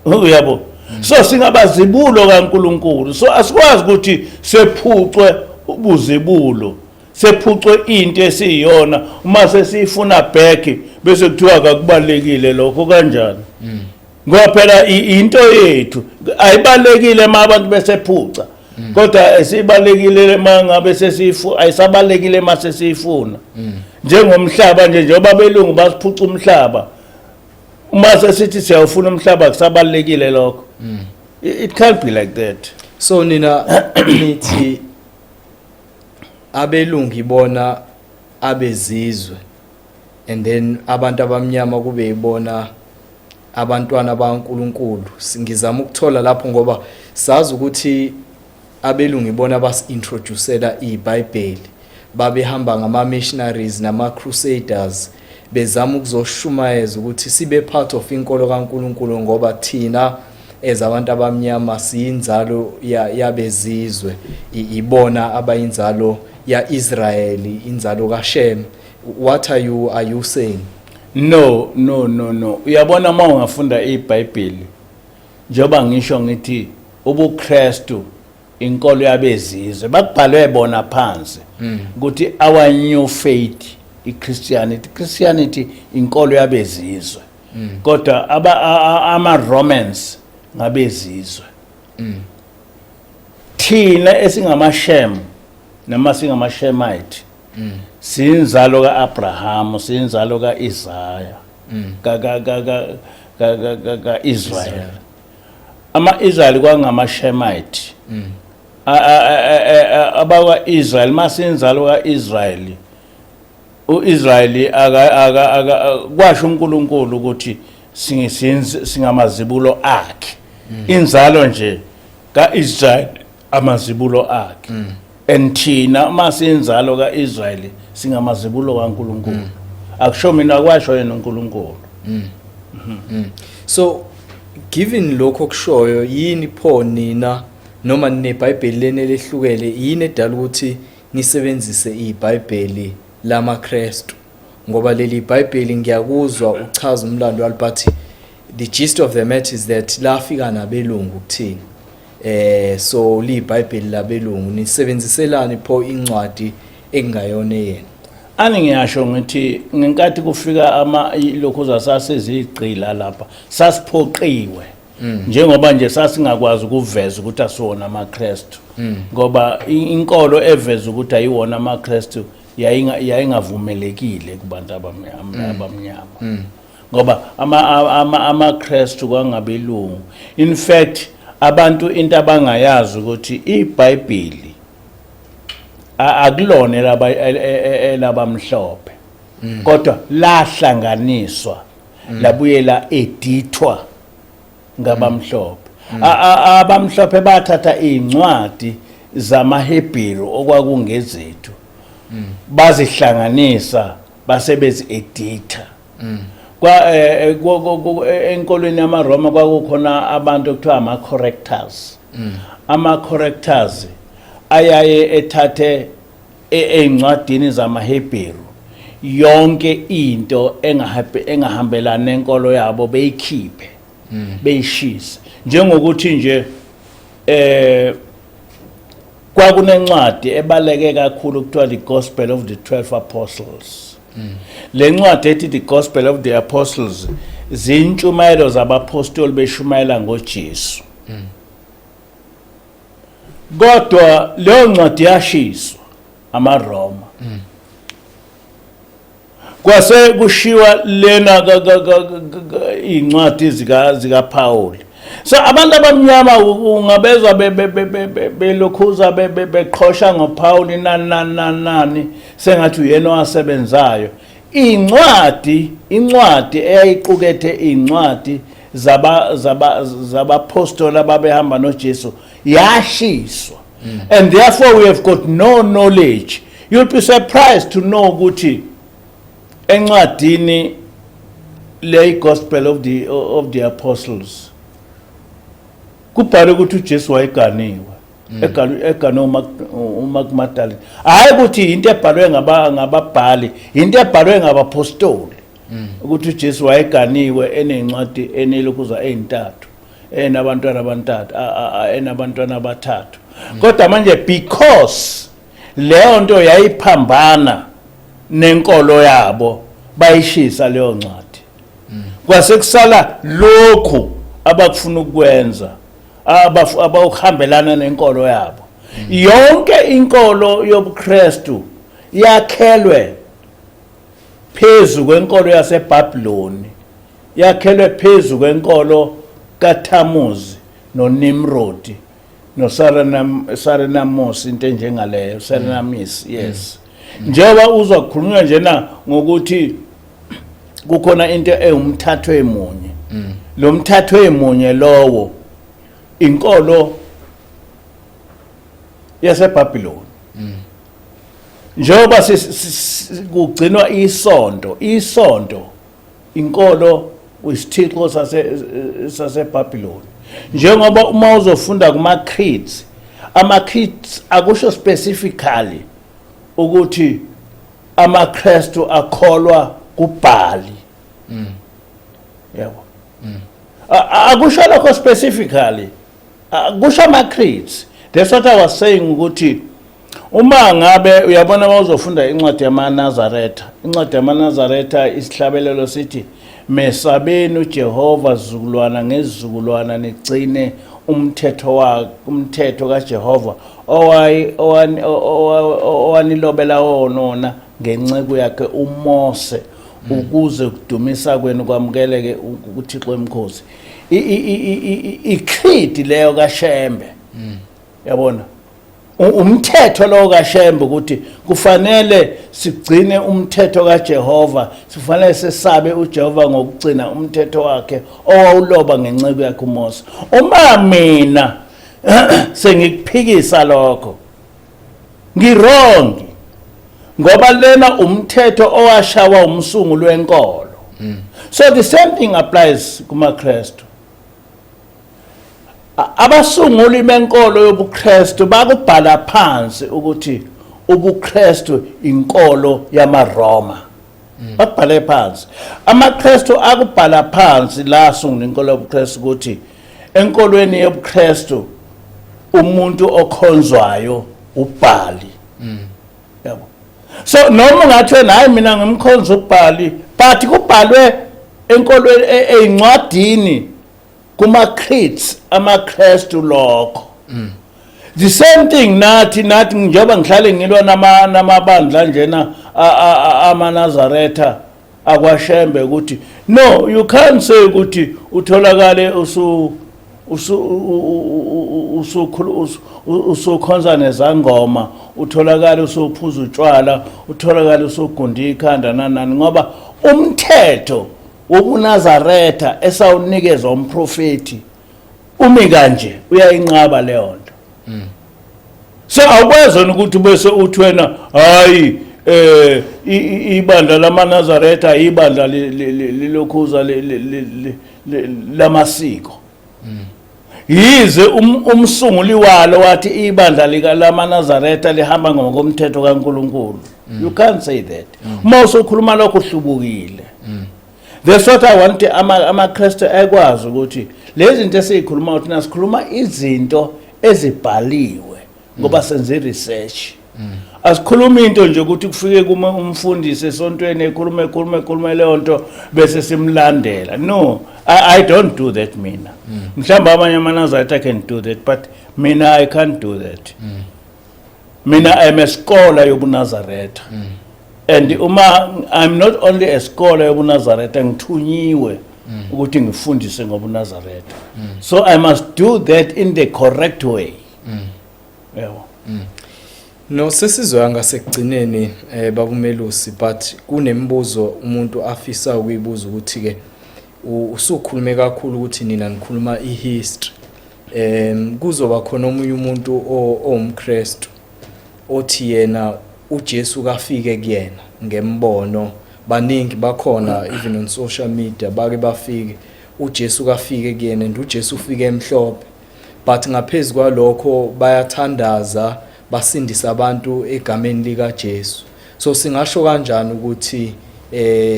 Speaker 1: uyabo. So singabazibulo kaNkuluNkulu, so asikwazi ukuthi sephucwe ubuzibulo, sephucwe into esiyiyona, uma sesiyifuna back bese kuthiwa akakubalekile lokho. Kanjani? Ngoba phela into yethu ayibalekile uma abantu besephuca, kodwa esibalekile uma ngabe sesiyifu, ayisabalekile uma sesiyifuna, njengomhlaba nje, njengoba belungu basiphuca umhlaba, uma sesithi siyawufuna umhlaba kusabalekile lokho. It can't be like that.
Speaker 2: So nina nithi abelungu ibona abezizwe and then abantu abamnyama kube yibona abantwana baNkuluNkulu. Ngizama ukuthola lapho ngoba sazi ukuthi abelungu ibona basi-introducela iBhayibheli, babehamba ngama-missionaries nama-crusaders bezama ukuzoshumayeza ukuthi sibe part of inkolo kaNkuluNkulu, ngoba thina as abantu abamnyama siyinzalo yabezizwe, ibona abayinzalo ya-Israyeli, inzalo kaShem. What are you saying?
Speaker 1: No, no, no, no. Uyabona, uma ungafunda iBhayibheli, njengoba ngisho ngithi ubuKristu inkolo yabezizwe, bakubhalwe bona phansi ukuthi our new faith, iChristianity, Christianity inkolo yabezizwe, kodwa aba ama Romans ngabezizwe. Thina esingamaShem noma singamaShemite siyinzalo kaAbraham, siyinzalo kaIsaya, ka ka ka ka ka ka ka ka Israel. Ama-Israel kwangama-Shemite. Abakwa-Israel, masinzalo ka-Israel, u-Israel aka aka aka kwasho uNkulunkulu ukuthi singamazibulo akhe, inzalo nje ka-Israel, amazibulo akhe, and thina uma siyinzalo ka-Israel singamazibulo kaNkulunkulu. Akusho mina, kwasho yena uNkulunkulu.
Speaker 2: So given lokho okushoyo, yini pho nina noma nineBhayibheli leni elehlukele? Yini edala ukuthi nisebenzise iBhayibheli lamaKristu? Ngoba leli iBhayibheli ngiyakuzwa uchaza umlando walo, but the gist of the matter is that lafika nabelungu kuthini, so liyiBhayibheli labelungu. Nisebenziselani pho incwadi ekungayona eyena?
Speaker 1: Ani ngiyasho ngithi ngenkathi kufika ama lokhu sasezigqila lapha, sasiphoqiwe. Njengoba nje sasingakwazi ukuveza ukuthi asiwona amaKristu, ngoba inkolo eveza ukuthi ayiwona amaKristu yayingavumelekile kubantu abamnyama, ngoba amaKristu kwangabelungu. In fact, abantu into abangayazi ukuthi iBhayibheli akulona elabamhlophe, kodwa lahlanganiswa, labuye la-edithwa ngabamhlophe. Abamhlophe bathatha iy'ncwadi zamaHebheru okwakungezethu, bazihlanganisa, basebezi-editha. Kwa enkolweni yamaRoma kwakukhona abantu okuthiwa ama-correctors. Ama-correctors ayaye ethathe ey'ncwadini zamaHebheru yonke into engahambelani nenkolo yabo, beyikhiphe, beyishise. Njengokuthi nje kwakunencwadi ebaleke kakhulu kuthiwa The Gospel of the 12 Apostles. Le ncwadi ethi The Gospel of the Apostles zintshumayelo zabapostoli beshumayela ngoJesu, kodwa leyo ncwadi yashiswa amaRoma, kwase kushiwa lena incwadi zika Paul. So abantu abamnyama ungabezwa belokhuza beqhosha ngoPaul, nani nani nani nani, sengathi uyena owasebenzayo. Incwadi eyayiqukethe incwadi zabapostoli ababehamba noJesu yashiswa, and therefore we have got no knowledge. You'll be surprised to know ukuthi encwadini le Gospel of the Apostles kubhalwe ukuthi uJesu wayeganiwe, egane uMary Magdalene. Hayi ukuthi into ebhalwe ngababhali, into ebhalwe ngabapostoli ukuthi uJesu wayeganiwe, enencwadi enelokhuza ezintathu, enabantwana abantathu, enabantwana abathathu. Kodwa manje because leyo nto yayiphambana nenkolo yabo, bayishisa leyo ncwadi, kwase kusala lokhu abakufuna ukwenza, abawuhambelana nenkolo yabo. Yonke inkolo yobuKristu yakhelwe phezu kwenkolo yaseBhabhiloni, yakhelwe phezu kwenkolo kaThamuzi noNimrodi noSaranam Sarenamos, into enjengaleyo, Serenamis, yes. Njengoba uzwa kukhulunywa njena ngokuthi kukhona into ewumthatho emunye, lo mthatho emunye lowo inkolo yaseBhabhiloni. Njengoba kugcinwa isonto, isonto inkolo, isithixo saseBhabhiloni. Njengoba uma uzofunda kuma creeds, ama creeds akusho specifically ukuthi amaKristu akholwa kuBhali, yabo. Akusho lokho specifically, kusho ama creeds. That's what I was saying, ukuthi uma ngabe uyabona, mawuzofunda incwadi yamaNazaretha, incwadi yamaNazaretha, isihlabelelo sithi, "Mesabeni uJehova, zizukulwana ngezizukulwana, nigcine umthetho wa umthetho kaJehova owanilobela wona ngenceku yakhe uMose, ukuze kudumisa kwenu kwamukeleke kuThixo emkhosi." I-creed leyo kaShembe, yabona, umthetho lo kaShembe ukuthi kufanele sigcine umthetho kaJehova, sifanele sesabe uJehova ngokugcina umthetho wakhe owawuloba ngenceku yakhe uMose. Uma mina sengikuphikisa lokho, ngi-wrong, ngoba lena umthetho owashawa umsunguli wenkolo. So the same thing applies kumaKristu. Abasunguli benkolo yobuKristu bakubhala phansi ukuthi ubuKristu inkolo yamaRoma. Bakubhale phansi. AmaKristu akubhala phansi la sungula inkolo yobuKristu ukuthi enkolweni yobuKristu umuntu okhonzwayo uBhali, yabo. So noma ungathi wena, "Hayi, mina ngimkhonza uBhali," but kubhalwe enkolweni, eyincwadini. Kuma-creeds amaKrestu lokho. The same thing nathi njengoba ngihlale ngilwa namabandla njena amaNazaretha akwaShembe ukuthi no, you can't say ukuthi utholakale usu usu usukhulu usukhonza nezangoma, utholakale usuphuza utshwala, utholakale usugunda ikhanda nanani, ngoba umthetho wobuNazaretha esawunikezwa umprofeti umi kanje, uyayinqaba leyo nto. So awukwazi wena ukuthi bese uthi wena, hayi, ibandla lamaNazaretha, ibandla lilokhuza lamasiko, yize umsunguli walo wathi ibandla lika lamaNazaretha lihamba ngokomthetho kaNkuluNkulu. You can't say that. Uma usukhuluma lokho, uhlubukile. That's what I want amaKristu ekwazi, ukuthi lezi zinto esizikhuluma, ukuthi sikhuluma izinto ezibhaliwe ngoba senze research. Asikhuluma into nje ukuthi kufike kuma umfundisi esontweni, ekhuluma, ekhuluma, ekhuluma leyo nto, bese simlandela. No, I don't do that mina. Mhlawumbe abanye amaNazaretha can do that, but mina I can't do that. Mina I'm a scholar yobuNazaretha, and uma I'm not only a scholar yobuNazaretha, ngithunyiwe ukuthi ngifundise ngobuNazaretha, so I must do that in the correct way, yebo.
Speaker 2: No, sesizoya ngasekugcineni, babumelusi, but kunemibuzo umuntu afisa ukuyibuza ukuthi ke usukhulume kakhulu ukuthi nina nikhuluma ihistory. Kuzoba khona omunye umuntu owumKristu othi yena uJesu kafike kuyena ngembono. Baningi bakhona, even on social media, bake bafike, uJesu kafike kuyena and uJesu ufike emhlophe, but ngaphezulu kwalokho bayathandaza, basindisa abantu egameni lika Jesu. So singasho kanjani ukuthi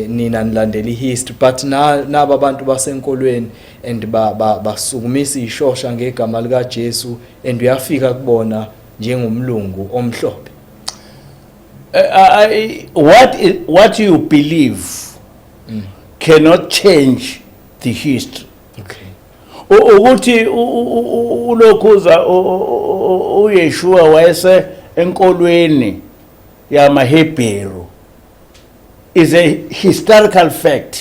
Speaker 2: nina nilandela ihistory, but na naba abantu basenkolweni and basukumisa ishosha ngegama lika Jesu and uyafika kubona njengomlungu omhlophe?
Speaker 1: What you believe cannot change the history. Ukuthi ulokhuza uYeshua wayese enkolweni yamaHebheru is a historical fact,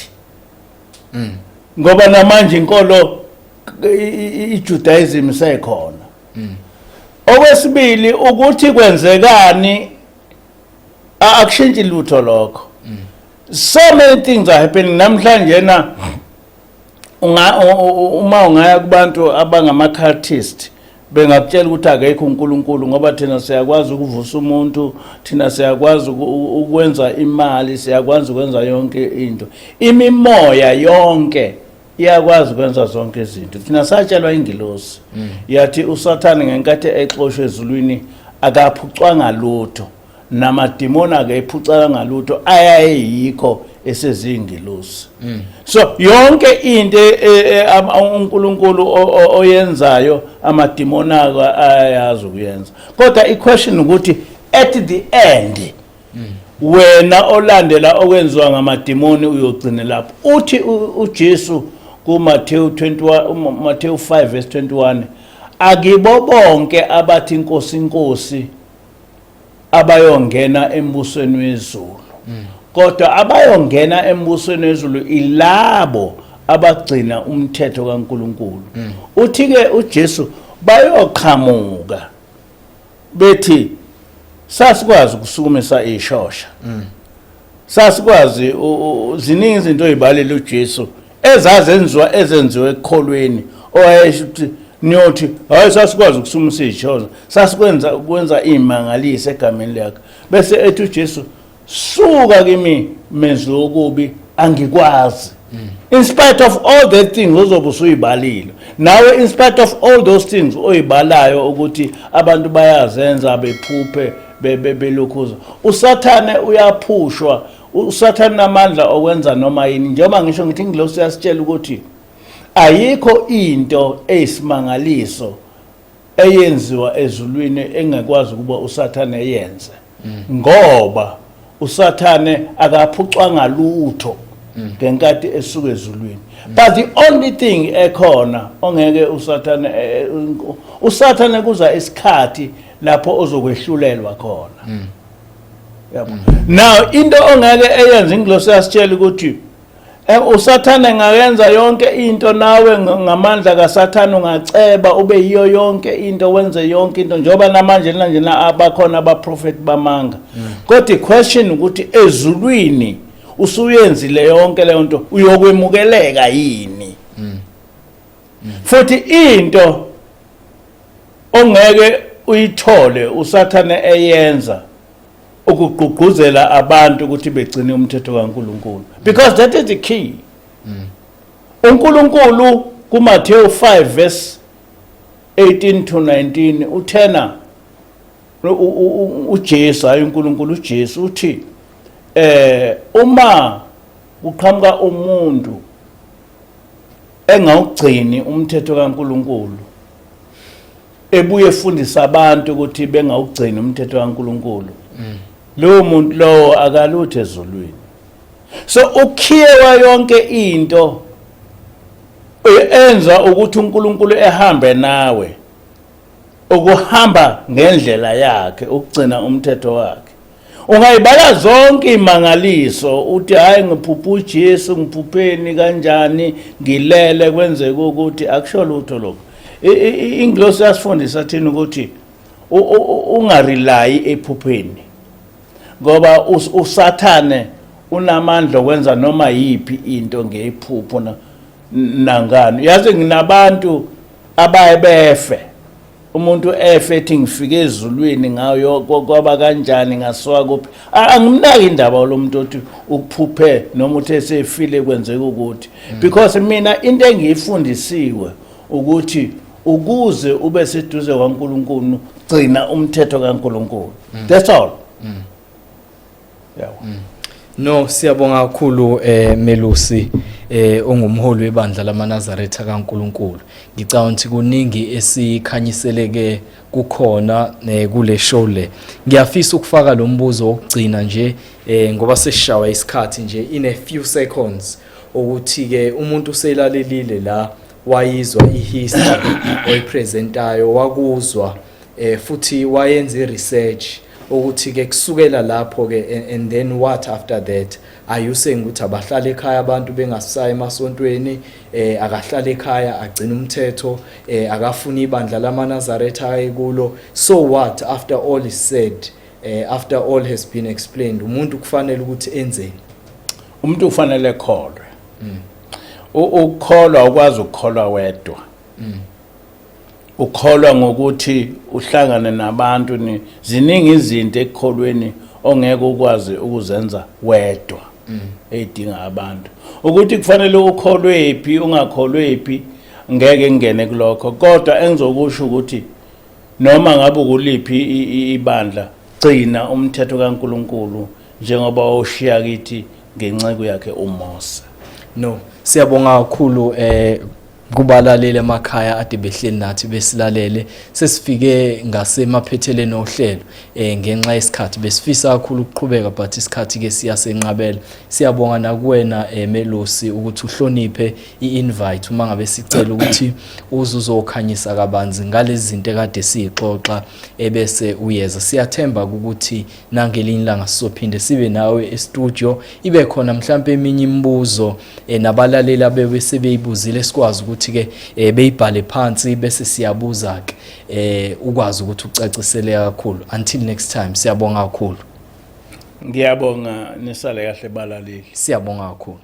Speaker 1: ngoba namanje inkolo iJudaism sekhona. Okwesibili, ukuthi kwenzekani, akushintshi lutho lokho. So many things are happening namhlanje na unga uma ungaya kubantu abangama-cultist, bengakutshela ukuthi akekho uNkulunkulu, ngoba thina siyakwazi ukuvusa umuntu, thina siyakwazi ukwenza imali, siyakwazi ukwenza yonke into, imimoya yonke iyakwazi ukwenza zonke izinto. Thina satshelwa ingilosi yathi uSathane ngenkathi exoshwe ezulwini akaphucwanga lutho, namadimoni akephucanga ngalutho ayayikho esezingilosi. So yonke into uNkulunkulu oyenzayo, amadimoni ako ayayazi ukuyenza. Kodwa iquestion ukuthi at the end, wena olandela okwenziwa ngamadimoni uyogcina lapho. Uthi uJesu kuMathewu 21, Matthew 5 verse 21, akibo bonke abathi inkosi, inkosi abayongena embusweni wezulu, kodwa abayongena embusweni wezulu ilabo abagcina umthetho kaNkuluNkulu. Uthi ke uJesu bayoqhamuka bethi, sasikwazi ukusukumisa ishosha, sasikwazi ziningi izinto oyibalele uJesu ezazenziwa, ezenziwe ekukholweni, owayesho ukuthi niyothi, hayi, sasikwazi ukusumisa ishosha, sasikwenza ukwenza imangaliso egameni lakhe, bese ethi uJesu, suka kimi, menzi wokubi, angikwazi. In spite of all the things ozobe usuyibalile nawe, in spite of all those things oyibalayo ukuthi abantu bayazenza, bephuphe, belokhuza, uSathane uyaphushwa. USathane namandla okwenza noma yini. Njengoba ngisho ngithi ingilosi yasitshela ukuthi ayikho into eyisimangaliso eyenziwa ezulwini engakwazi ukuba uSathane eyenze, ngoba uSathane akaphucwanga lutho. Ngenkathi esuka ezulwini, but the only thing ekhona ongeke uSathane, uSathane kuza isikhathi lapho ozokwehlulelwa khona, yabo. Now into ongeke eyenze ingilosi yasitshela ukuthi uSathane ngayenza yonke into nawe, ngamandla kaSathane ungaceba ube yiyo yonke into, wenze yonke into, njengoba namanje njena abakhona abaprofeti bamanga. Kodwa i-question ukuthi ezulwini usuyenzile yonke leyo nto, uyokwemukeleka yini? Futhi into ongeke uyithole uSathane eyenza ukugqugquzela abantu ukuthi begcine umthetho kaNkuluNkulu, because that is the key. UNkulunkulu kuMathewu 5 verse 18 to 19 uthena uJesu, hayi uNkulunkulu, uJesu uthi uma kuqhamuka umuntu engawugcini umthetho kaNkuluNkulu, ebuye efundisa abantu ukuthi bengawugcini umthetho kaNkuluNkulu, lowo muntu lowo akalutho ezulwini. So ukhiyewa yonke into enza ukuthi uNkulunkulu ehambe nawe, ukuhamba ngendlela yakhe, ukugcina umthetho wakhe. Ungayibala zonke imangaliso, uthi hayi, ngiphupha uJesu, ngiphupheni kanjani, ngilele kwenzeka ukuthi, akusho lutho lokho. Ingilosi yasifundisa thina ukuthi ungarely ephupheni, ngoba uSathane unamandla okwenza noma yipi into ngephupho nangani. Yazi nginabantu abaye befe, umuntu efe ethi ngifike ezulwini ngayo, kwaba kanjani, ngasuka kuphi. Angimnaki indaba lo muntu othi ukuphuphe noma uthe esefile kwenzeka ukuthi, because mina into engiyifundisiwe ukuthi ukuze ube seduze kwaNkulunkulu, gcina umthetho kaNkulunkulu. That's all, yabo.
Speaker 2: No, siyabonga kakhulu Melusi ongumholi webandla lamaNazaretha kaNkuluNkulu. Ngicabanga ukuthi kuningi esikhanyiseleke kukhona kule show le. Ngiyafisa ukufaka lo mbuzo wokugcina nje ngoba sesishawa isikhathi nje, in a few seconds, ukuthi ke umuntu uselalelile la, wayizwa ihistory oyipresentayo, wakuzwa futhi wayenza iresearch ukuthi ke kusukela lapho ke and then what after that? Are you saying ukuthi abahlala ekhaya abantu, bengasayi emasontweni, akahlala ekhaya agcina umthetho, akafuni ibandla lamaNazaretha ayikulo? So what after all is said, after all has been explained, umuntu kufanele ukuthi enzeni?
Speaker 1: Umuntu ufanele ekholwe. Ukukholwa ukwazi ukukholwa wedwa, ukholwa ngokuthi uhlangane nabantu. Ni ziningi izinto ekukholweni ongeke ukwazi ukuzenza wedwa, eyidinga abantu. Ukuthi kufanele ukholwe phi, ungakholwe phi, ngeke ngene kulokho, kodwa engizokusho ukuthi noma ngabe ukuliphi ibandla, gcina umthetho kaNkuluNkulu njengoba wawushiya kithi ngenceku yakhe uMose.
Speaker 2: No, siyabonga kakhulu kubalaleli emakhaya ade behleli nathi besilalele. Sesifike ngasemaphetheleni ohlelo ngenxa yesikhathi. Besifisa kakhulu ukuqhubeka, but isikhathi ke siyasenqabela. Siyabonga nakuwena Melusi ukuthi uhloniphe i-invite uma ngabe sicela ukuthi uze uzokhanyisa kabanzi ngalezi zinto ekade siyixoxa, ebese uyeza. Siyathemba ukuthi nangelinye ilanga sizophinde sibe nawe e-studio, ibe khona mhlampe eminye imibuzo nabalaleli abebe sebeyibuzile, sikwazi ukuthi ke beyibhale phansi bese siyabuza ke, ukwazi ukuthi ucacisele kakhulu. Until next time, siyabonga kakhulu.
Speaker 1: Ngiyabonga, nisale kahle balaleli.
Speaker 2: Siyabonga kakhulu.